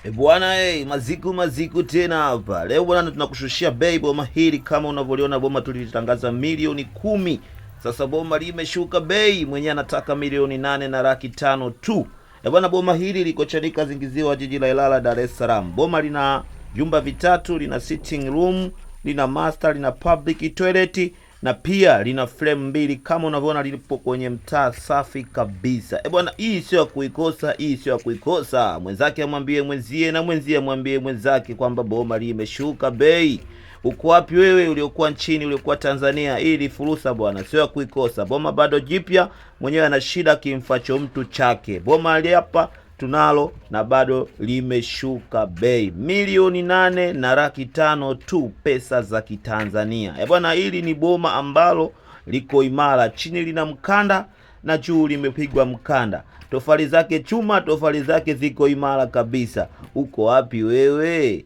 E bwana, hey, maziku maziku tena hapa leo bwana, tunakushushia bei boma hili kama unavyoliona. Boma tulitangaza milioni 10, sasa boma limeshuka bei, mwenyewe anataka 8,500,000 tu. E bwana, boma hili liko Chanika Zingiziwa, jiji la Ilala, Dar es Salaam. Boma lina vyumba vitatu, lina sitting room, lina master, lina public toilet na pia lina frame mbili kama unavyoona, lilipo kwenye mtaa safi kabisa. E bwana, hii sio ya kuikosa, hii sio ya kuikosa. Mwenzake amwambie mwenzie na mwenzie amwambie mwenzake kwamba boma limeshuka bei. Uko wapi wewe uliokuwa nchini, uliokuwa Tanzania? Hii ni fursa bwana, sio ya kuikosa. Boma bado jipya, mwenyewe ana shida kimfacho mtu chake. Boma hapa tunalo na bado limeshuka bei, 8,500,000 tu, pesa za Kitanzania. E bwana, hili ni boma ambalo liko imara, chini lina mkanda na juu limepigwa mkanda, tofali zake chuma, tofali zake ziko imara kabisa. Uko wapi wewe?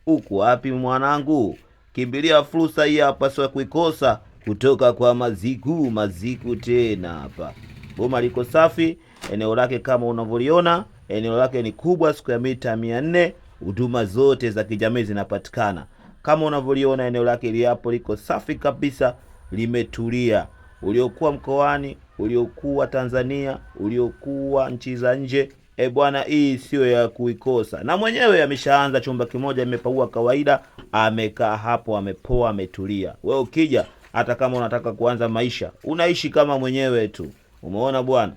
Uko wapi mwanangu? Kimbilia fursa hii hapa, sio kuikosa, kutoka kwa Maziku. Maziku tena hapa. Boma liko safi, eneo lake kama unavyoliona, eneo lake ni kubwa, square mita 400. Huduma zote za kijamii zinapatikana kama unavyoliona, eneo lake liapo liko safi kabisa, limetulia. Uliokuwa mkoani, uliokuwa Tanzania, uliokuwa nchi za nje, e bwana, hii siyo ya kuikosa. Na mwenyewe ameshaanza chumba kimoja, amepaua kawaida, amekaa hapo, amepoa, ametulia. Wewe ukija, hata kama unataka kuanza maisha, unaishi kama mwenyewe tu. Umeona bwana,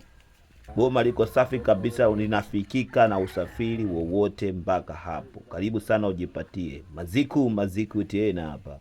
boma liko safi kabisa, linafikika na usafiri wowote mpaka hapo. Karibu sana ujipatie. Maziku maziku tena hapa.